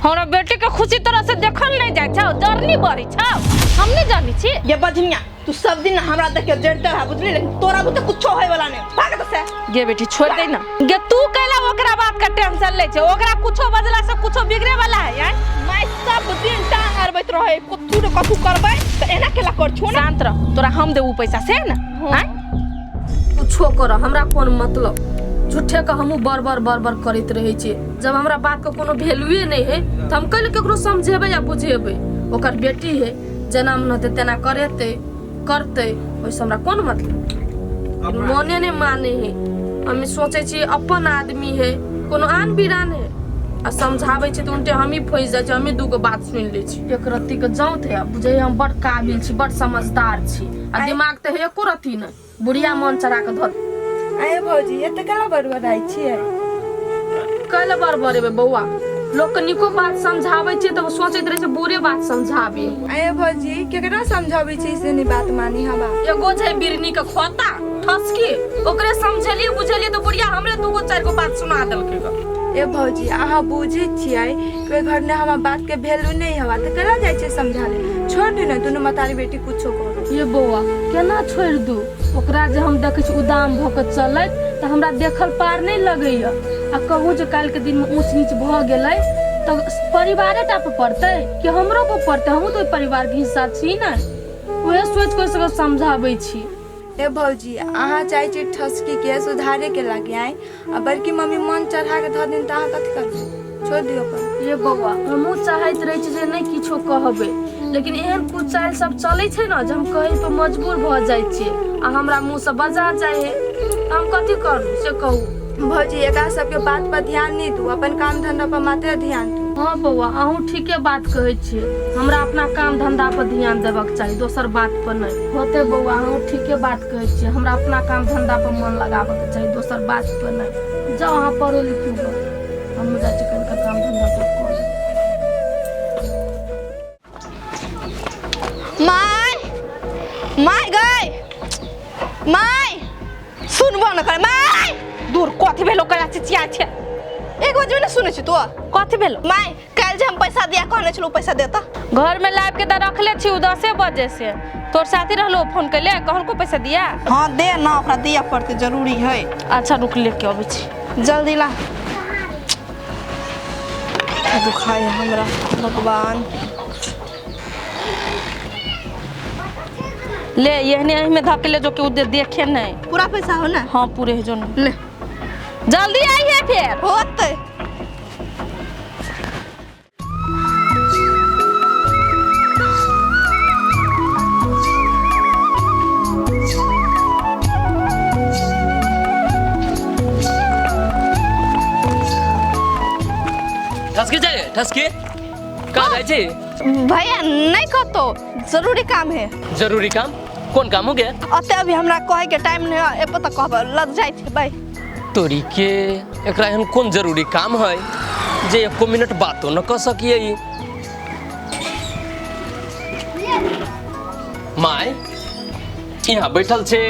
हमरा बेटी के खुशी तरह से देखल नहीं जाय छौ, जरनी बड़ी छौ, हम नहीं जानी छी। ये बजनिया तू सब दिन हमरा देख के जड़ते रहा बुझली, लेकिन तोरा बुते कुछो होय वाला नहीं, भाग तो से। गे बेटी छोड़ दे ना गे, तू कैला ओकरा बात का टेंशन ले छे, ओकरा कुछो बजला से कुछो बिगड़े वाला है यार। मैं सब दिन टांग अरबैत रहे, कथू ने कथू करबै त एना केला कर छो ना। शांत रह, तोरा हम देबू पैसा से ना। आय कुछो कर, हमरा कोन मतलब, झूठे के हमहूँ बड़ बड़ बड़ बड़ करैत रहै छियै। जब हमरा बात के कोनो वैल्यूए नहि है तऽ हम कैले केकरो समझेबै या बुझेबै। ओकर बेटी है, जेना मन हेतै तेना करेतै करतै, ओहिसँ हमरा कोन मतलब। मने नहि माने है, हम सोचै छियै अपन आदमी है, कोनो आन बिरान है, आ समझाबै छी तऽ उल्टे हमही फँसि जाइ छी, हमही दूगो बात सुनि लै छी। एक रत्तीके जाँत है, बुझै हम बड़ काबिल छी, बड़ समझदार छी, आ दिमाग तऽ है एको रत्ती नहि, बुढ़िया मन चढ़ा कऽ धऽ। आये भौजी एते केना बड़बड़ाइ छियै? कैले बड़बड़ेबै बौआ, लोकके नीको बात समझाबै छियै तऽ सोचैत रहै छै बुरे बात समझाबी। आये भौजी केकरा समझाबै छी से नहि बात मानी हवा। एगो छै बिरनी के खोता ठसकी, ओकरे समझेलियै बुझेलियै तऽ बुढ़िया हमरे दूगो चारि गो बात सुना देलकै ग। ए भौजी अहाँ बुझै छियै कि ओहि घरमे हमर बातके वैल्यू नहि हवा, तऽ केना जाइ छियै समझा ले, छोड़ दियौ ने दुनू मतारी बेटी कुछो करू। ये बौआ केना छोड़ि दू ओकरा, जे हम देखै छी उदाम भऽ कऽ चलैत तऽ हमरा देखल पार नहि लगैया, आ कहूँ जे काल्हिके दिनमे ऊँच नीच भऽ गेलै तऽ परिवारे टा पर पड़तै कि हमरो पर पड़तै, हमहूँ तऽ ओहि परिवारके हिस्सा छी ने, उएह सोचि कऽ ओहि सबके समझाबै छी। ए भौजी अहाँ चाहै छी ठसकीके सुधारेके लागे आइ, आ बड़की मम्मी मन चढ़ा के धऽ दिन तऽ अहाँ कथी करबै, छोड़ि दियौ अपन। ये बौआ हमहूँ चाहैत रहै छी जे नहि किछो कहबै, लेकिन एहन कुछ चालि सब चलै छै ने जे हम कहै पर मजबूर भऽ जाइ छियै आ हमरा मुँहसँ बजा जाइ है, तऽ हम कथी करू से कहू। भौजी एकरा सबके बात पर ध्यान नहि दू, अपन काम धंधा पर मात्र ध्यान दू। हाँ बौआ अहूँ ठीके बात कहै छियै, हमरा अपना काम धंधा पर ध्यान देबक चाही, दोसर बात पर नहि। होते बौआ अहूँ ठीके बात कहै छियै, हमरा अपना काम धंधा पर मन लगाबक चाही, दोसर बात पर नहि। जाउ अहाँ पढ़ू लिखू गऽ, हमहूँ जाइ छी कनिका काम धंधा सब कऽ लेब। My my गई my, सुनबो न कर my. दूर कथी भेलो कला चिचिया छै? एक बजे ने सुनै छी तू। कथी भेलो? My काल्हि जे हम पैसा दिया कहने छलहुँ पैसा देता, घर में लाबि के तऽ रखले छी 10 बजे से, तोर साथी रहलो फोन कैले कहलको पैसा दिया। हाँ दे ना, ओकरा दिया पड़तै जरूरी है। अच्छा रुक लेके अबै छी, जल्दी ला। दुखाय हमरा भगवान। ले एहने एहिमे धऽ के ले जो कि उ देखे नहीं। पूरा पैसा हो ना? हाँ पूरे है जो ना। ले जल्दी आई है फिर होते। ठसके जाए ठसके कहाँ जाइ छी? भैया नहीं कतो, जरूरी काम है। जरूरी काम? कोन काम हो गया? अते अभी हमरा कहे के टाइम नहीं है, एपो तक कहब लग जाइ छै बाय। तोरी के एकरा एहन कोन जरूरी काम है जे एको मिनट बातो न कऽ सकिए। My यहाँ बैठल छे।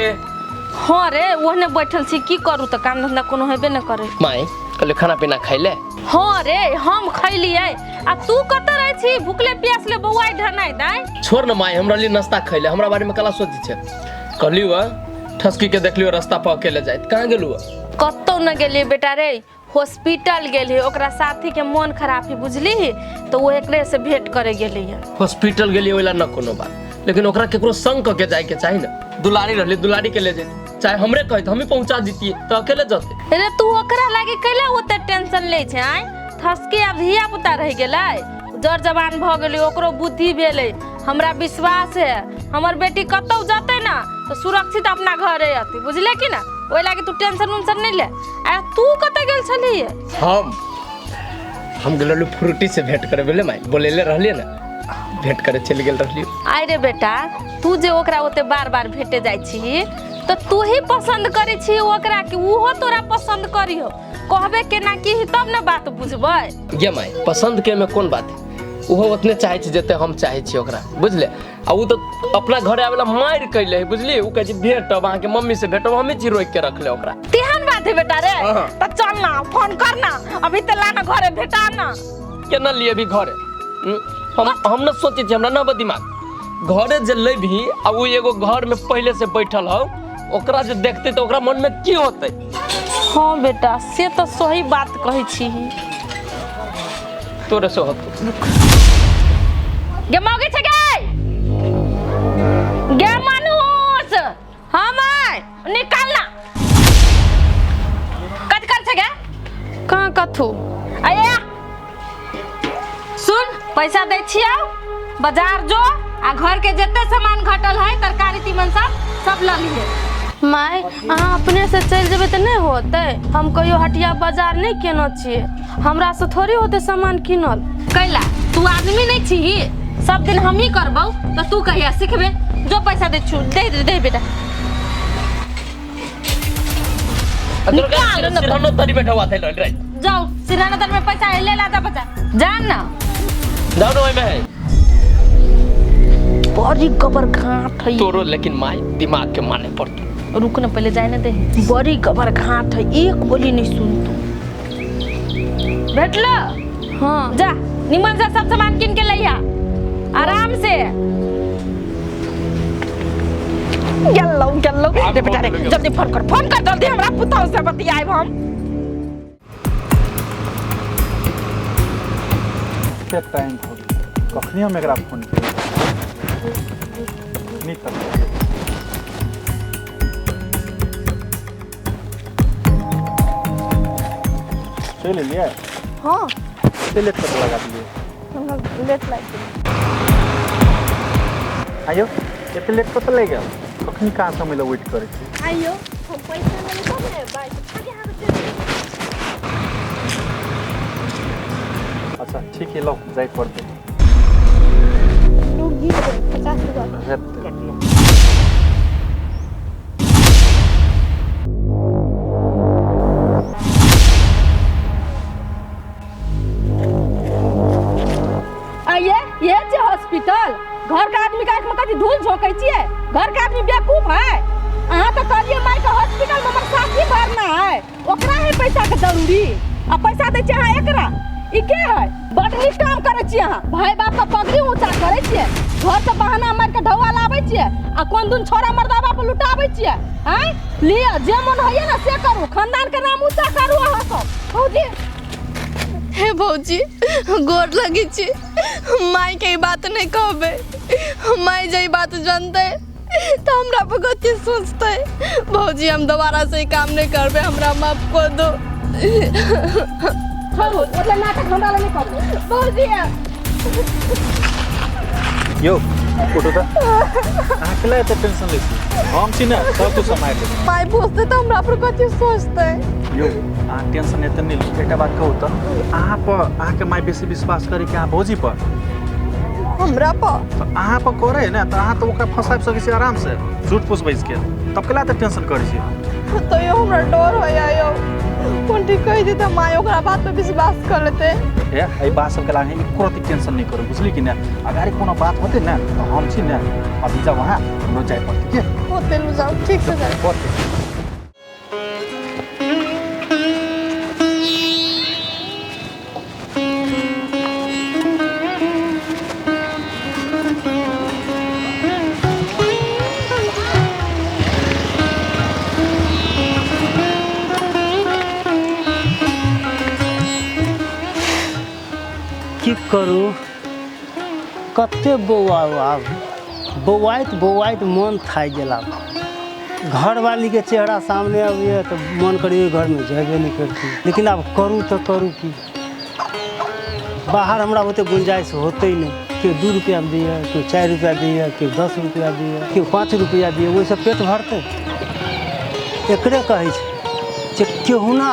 हाँ रे ओहने बैठल छी, की करू तऽ काम धंधा कोनो हेबे न करे। My कहले खाना पीना खैले? हाँ रे हम खैलियै, आ तू कतऽ रहै छी भुखले प्यासले बौआइ ढनाइ दाइ? छोड़ न my, हमरा लिए नाश्ता खैले, हमरा बारे में कला सोचै छै। कहलियौ ठसकी के देखलियौ रास्ता पर अकेले जाइत, कहाँ गेलू? कतौ न गेलियै बेटा रे, हॉस्पिटल गेलियै, ओकरा साथी के मन खराब है बुझली, तऽ ओ एकरे से भेंट करे गेलियै। हॉस्पिटल गेलियै ओहि ला न कोनो बात, लेकिन ओकरा केकरो संग कऽ के जाय के चाही न। दुलारी रहलै, दुलारी के ले जैती, चाहे हमरे कहैत हमही पहुंचा दितियै तऽ अकेले जतै। रे तू ओकरा लागी कैला ओते टेंशन लै छै? आँय ठसकी आब धिया पुता रहि गेलै, जर जवान भऽ गेलै, ओकरो बुद्धि भेलै। हमरा विश्वास है हमर बेटी कतौ जतै ना तऽ सुरक्षित अपना घरे अतै, बुझले कि ना? ओहि लागी तू टेंशन उंशन नहि ले। आ तू कतऽ गेल छलियै? हम गेल रहलियै फ्रूटी से भेंट करे, बुझले माय बोलेले रहलियै ना, भेंट करे चलि गेल रहलियै। आइ रे बेटा तू जे ओकरा ओते बार बार भेटे जाइ छी तऽ तू ही पसंद करै छी ओकरा कि ओहो तोरा पसंद करियो? कहबे केना की तब ने बात बुझबै। गे my पसंद के में कोन बात है, ओहो उतने चाहै छै जते हम चाहै छी ओकरा, बुझले? आ उ तऽ अपना घरे आबेला मारि कैले है, बुझलियै? उ कहै छै भेटब अहाँके मम्मी से भेटब, हमे छी रोकि के रखले ओकरा। तेहन बात है बेटा रे, हाँ। तऽ चल ना फोन कर ना अभी तऽ ला ना घरे भेटा ना। केना लिए भी घरे? हम न सोचै छी, हमरा न बा दिमाग। घरे जे लेबही आ उ एगो घर में पहले से बैठल हो, ओकरा जे देखते तो ओकरा मन में की होतै? हाँ बेटा, से तो सही बात कहै छी। तोरे से होतौ। गे मौगी छै गे, गे मनुष। हाँ my, निकाल ना। कत कर छै गे? कहाँ कथू? अये सुन, पैसा दै छियौ, बाजार जो आ घर के जते सामान घटल है, तरकारी तीमन सब सब ल लिहे। माय, अहाँ अपने से चलि जेबै तऽ नहि होतै। हम कहियो हटिया बाजार नहि केने छियै, हमरा से थोड़ी होतै सामान कीनल। कैला तू आदमी नहीं छीही? सब दिन हम ही करबौ तो तू कहिया सिखबे? जो पैसा दे छु, दे दे, दे बेटा। निकाल ना। सिरहनो तरी बैठा हुआ थे रे। जाओ सिरहाना तर में पैसा है, ले ला जा बच्चा, जान ना। जाओ ना, ओहिमे है। बड़ी गबर घाट है तोरो, लेकिन माय दिमाग के माने पड़तो। रुक ना, पहले जाए ना दे। बड़ी गबर घाट है, एक बोली नहीं सुन तू। भेटलो? हाँ। जा निमन से सब सामान किन के लइहा आराम से। गेलो गेलो रे बेटा रे, जल्दी फोन कर, फोन कर जल्दी, हमरा पुतहु से बतियाएब हम। कते टाइम हो गेल, कखनी हम एकरा फोन केलियै नहि तक। चलि एलियै? हाँ। कते लेट कतऽ लगा देलियै? हमरा लेट लागि गेल। आइयो, एते लेट कतऽ लागि गेल? कखनी कहाँ समय लए वेट करै छी। आइयो, हम पैसा लेबै तब ने बाइक आगे अहाँके चलि जेबै। अच्छा ठीक है, लौ जाय पड़तै। लोग गिर गए 50 रुपया। हेतै। आइए, ये छै हॉस्पिटल? घर के आदमी के आँख में कथी धूल झोंकै छियै? घर के आदमी बेवकूफ है? अहाँ तऽ कहलियै माय के हॉस्पिटल में हमर साथी भरना है, ओकरा है पैसा के जरूरी, आ पैसा दै छियै अहाँ एकरा। ई के है? बड नीक काम करै छियै अहाँ, भाई बाप के पगड़ी ऊँचा करै छियै, घर से बहाना मारि के ढौआ लाबै छियै आ कोन दिन छोरा मर्दाबा पर लुटाबै छियै। आँय लिअ, जे मन होइए ने से करू, खानदान के नाम ऊँचा करू अहाँ सब। भौजी, हे भौजी, गोर लगे छी, माय के ई बात नहीं कहबै। माय जे ई बात जानतै तऽ हमरा पर कथी सोचतै? भौजी, हम दोबारा से ई काम नहीं करबै, हमरा माफ कर दो। छोड़ू, ओतले नाटक हमरा लग नहि करू। भौजी। यौ उठू तऽ, अहाँ केला एते टेंशन लै छी? हम छी ने, सब कुछ सम्हारि लेबै। माय बुझतै तऽ हमरा पर कथी सोचतै? यौ, अहाँ टेंशन एते नहि लिअ। एकटा बात कहू तऽ, अहाँ पर अहाँके माय बेसी विश्वास करै कि अहाँ भौजी पर? हमरा पर। तऽ अहाँ पर करै ने, तऽ अहाँ तऽ ओकरा फंसाबि सकै छी आराम से झूठ फूस बैस के, तब केला एते टेंशन करै छी? तैयो हमरा डर होइया यौ, कोन ठीक कहि देतै माय ओकरा बात पर विश्वास कर लेतै। हे, एहि बात सबके लागि एको रत्ती टेंशन नहि करू, बुझली कि नहि? अगर कोनो बात होतै ने तऽ हम छी ने। अभी जाउ अहाँ, हमरो जाय पड़तै के। होते लू, जाउ, ठीक से जाउ। होतै। की करू, कते बौआउ आब? बौआइत बौआइत मन थाकि गेल। आब घरवालीके चेहरा सामने अबैए तऽ मन करैए घरमे जेबे नहि करती, लेकिन आब करू तऽ करू की? बाहर हमरा ओते गुंजाइश होतै नहि। केओ 2 रुपैआ दैए, केओ 4 रुपैआ दैए, केओ 10 रुपैआ दैए, केओ 5 रुपैआ दैए, ओहिसँ पेट भरतै? एकरे कहै छै जे केहुना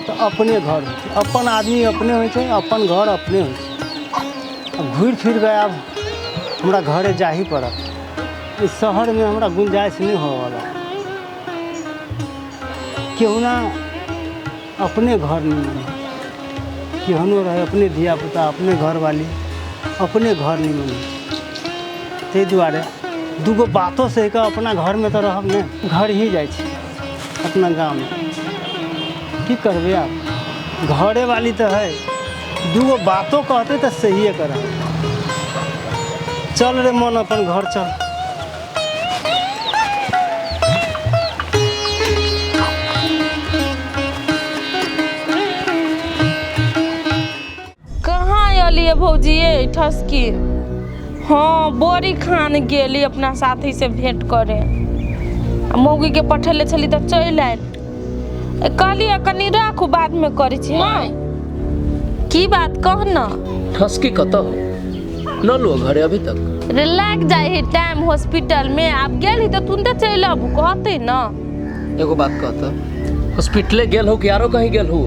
तऽ अपने घर होइ छै, अपन आदमी अपने होइ छै, अपन घर अपने होइ छै। आब घुरि फिर कऽ आब हमरा घरे जाही पड़त। इस शहरमे हमरा गुंजाइश नहि होवऽवला। केहुना अपने घर निमन, केहनो रहे, अपने धियापुता, अपने घरवाली, अपने घर निमन होइ छै। ताहि दुआरे दूगो बातो सहि कऽ अपना घरमे तऽ रहब ने, घर ही जाइ छी अपना गाममे। की करबै आब, घरेवाली तऽ है। दूगो बातो कहते तऽ सहिए करा। चल रे मन, अपन घर चल। कहाँ अलियै भौजी ये ठसकी? हाँ, बोरी खान गेली अपना साथी से भेंट करे। आ मौगी के पठेले छली तऽ चलि आयल। ए, कहलियै कनि राखू, बादमे करै छी। हाँ, की बात कह न। ठसकी कतऽ हो न लो घरे अभी तक? रे लाग जाइ है टाइम हॉस्पिटल में, आब गेल ही तऽ तुरंते चलि आबू कहतै न। एगो बात कहता, हॉस्पिटले गेल हो कि आरो कहीं गेल हो?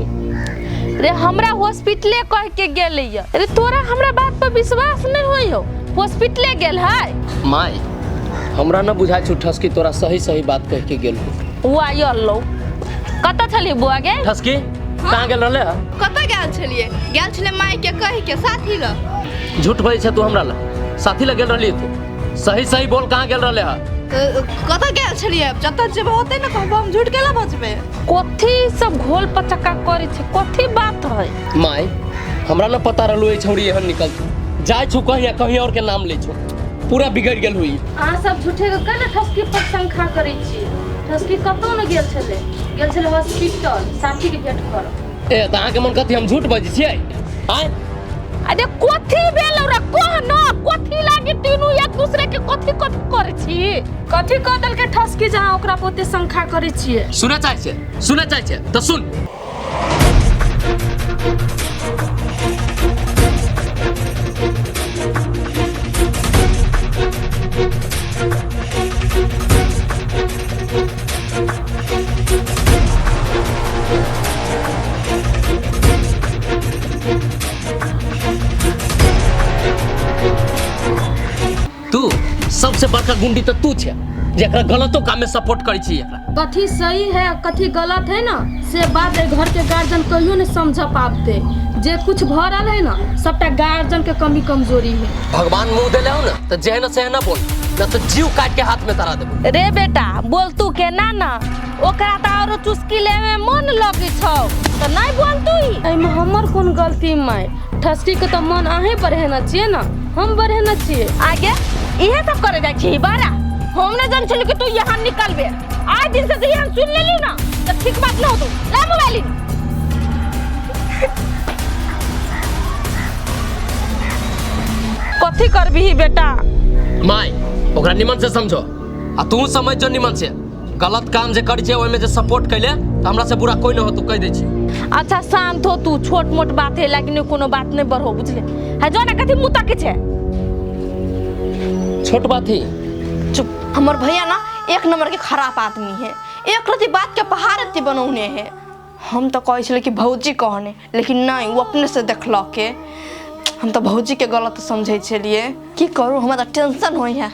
रे हमरा हॉस्पिटले कह के गेलै। रे तोरा हमरा बात पर विश्वास नहीं होई हो? हॉस्पिटले गेल है। माय, हमरा न बुझाइ छौ ठसकी तोरा सही सही बात कह के गेल हो। ओ आयल लो। कतऽ छली बुआ गे? ठसकी कहाँ गेल रहले हँ? कतऽ गेल छलियै? गेल छलियै माय के कहि के साथी लग। झूठ बजै छै तू हमरा ला। साथी लग गेल रहली तू? सही सही बोल, कहाँ गेल रहले हँ? कतऽ गेल छलियै? जतऽ जेबै ओतै ने कहबो, हम झूठ केला बजबै? कथी सब घोल पचक्का करै छै? कथी बात है? माय, हमरा न पता रहलू ई छौड़ी एहन निकलतू। जाइ छौ कहीं आ कहीं और के नाम लै छौ, पूरा बिगड़ गेल हुई। अहाँ सब झूठे के केना ठसकी पर शंका करै छियै? ठसकी कतौ ने गेल छलै, गेल छलै हॉस्पिटल साथी के भेंट करऽ। ए, तऽ अहाँके मन कथी, हम झूठ बजै छियै आँय? अरे कथी भेल रे, कह न, कथी लागी तीनू एक दूसरे के कथी कथी करै छी? कथी कह देलकै ठसकी जहाँ ओकरा पर ओते शंका करै छियै? सुनऽ चाहै छै? सुनऽ चाहै छै तऽ सुन। तू सबसे बड़का गुंडी तऽ तू छै, जेकरा गलतो काम में सपोर्ट करै छी एकरा। कथी सही है, कथी गलत है ना, से बात एहि घर के गार्जियन कहियो नहीं समझ पाबते। जे कुछ भऽ रहल है ना, सबटा गार्जियन के कमी कमजोरी है। भगवान मुंह देले हो ना, तऽ जेहन सेहन ना बोल, न तऽ जीव काट के हाथ में धरा देबो। रे बेटा, बोल तू केना ना, ओकरा तऽ आरो चुस्की लेवे मन लगै छौ तऽ नहीं बोल तू ही। एहिमे हमर कोन गलती माय? ठसकी के तऽ मन अहें बढ़ेने छियै ना, हम बढ़ेने छियै? आगे इहे सब करे जाइ छी बारा। हम नहीं जान छली कि तू यहाँ निकलबे। आज दिन से जे हम सुन लेली ना तऽ ठीक बात न होतो। ला मोबाइल। कथी करबही बेटा? माय, ओकरा निमन से समझो आ तू समझ जो निमन से। गलत काम जे करै छै, ओहिमे जे सपोर्ट कैले तऽ हमरा से बुरा कोई न हो, तू कहि दै छी। अच्छा शांत हो तू, छोट मोट बात है, लेकिन कोनो बात नहीं बढ़ो, बुझले है? जो ना, कथी मुँह ताके छै? छोट बात ही। चुप। हमर भैया ना एक नंबर के खराब आदमी है, एक रति बात के पहाड़ एते बनौने है। हम तो कहै छलै कि भौजी कहने, लेकिन नहीं, वो अपने से देखलक के। हम तो भौजी के गलत समझै छलियै। की करू, हमरा तऽ टेंशन होइ है,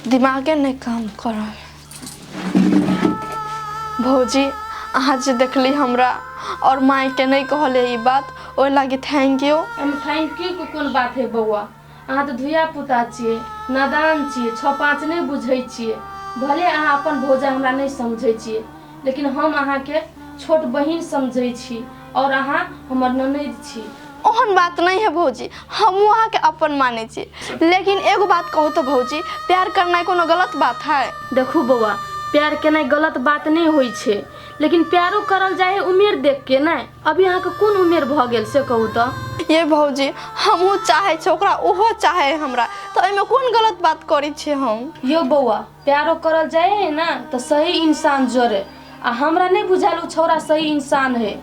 दिमागे नहीं काम कर। भौजी, अहाँ जे देखली हमरा और मायके नहीं कहले ई बात, ओहि लागी thank you. एहिमे thank you के कोन बात है बौआ? अहाँ तऽ धिया पुता छियै, नादान छियै, छओ पाँच नहि बुझै छियै। भले अहाँ अपन भौजा हमरा नहि समझै छियै, लेकिन हम अहाँके छोट बहिन समझै छी और अहाँ हमर ननैद छी। ओहन बात नहीं है भौजी, हमहूँ अहाँके अपन मानै छी। लेकिन एगो बात कहू तऽ भौजी, प्यार करनाइ कोनो गलत बात है? देखू बौआ, प्यार केनाइ गलत बात नहि होइ छै, लेकिन प्यारो करल जाइ है उमेर देख के नहि। अभी अहाँके कोन उमेर भऽ गेल से कहू तऽ? ये भौजी, हमहूँ चाहै छी ओकरा, ओहो चाहे हमरा, तऽ एहिमे कोन गलत बात करै छियै हम? यौ बौआ, प्यारो करल जाइ है ना तऽ सही इंसान जरे, आ हमरा नहि बुझायल ओ छौड़ा सही इंसान है।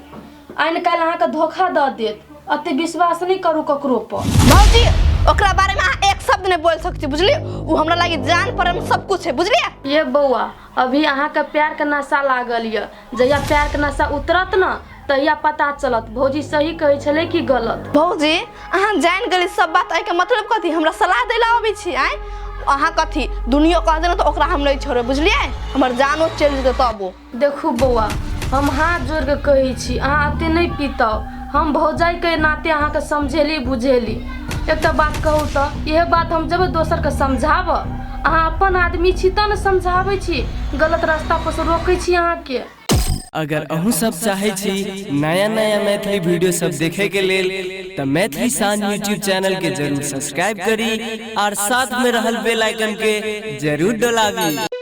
आनि काल्हि अहाँके धोखा दऽ देत। अते विश्वास नहि करू ककरो पर। भौजी, ओकरा बारे में अहाँ एक शब्द नहीं बोल सकती, बुझलिए? वो हमरा लागी जान पर सब कुछ है, बुझलिए? ये बौआ, अभी अहाँके प्यारके नशा लागल यऽ। जहिया प्यारके नशा उतरत ने, तहिया पता चलत भौजी सही कहै छलै कि गलत। भौजी, अहाँ जान गेली सब बात, एहिके मतलब कथी? हमरा सलाह दै ला अबै छी आँय अहाँ? कथी दुनियो कह देना तऽ ओकरा हम नहीं छोड़बै, बुझलिए? हमर जानो चलि जेतै तबो। देखू बौआ, हम हाथ जोड़ि कऽ कहै छी, अहाँ एते नहि पीताउ। हम भौजाइके नाते अहाँके समझेली बुझेली। एकटा बात कहू तऽ, इएह बात हम जेबै दोसरके समझाबऽ? अहाँ अपन आदमी छी तऽ ने समझाबै छी, गलत रास्ता पर से रोकै छी अहाँके। अगर अहूँ सब चाहै छी नया नया मैथिली वीडियो सब देखे के लेल तऽ मैथिली शान यूट्यूब चैनल के जरूर सब्सक्राइब करी और साथ में रहल बेल आइकन के जरूर डोलाबी।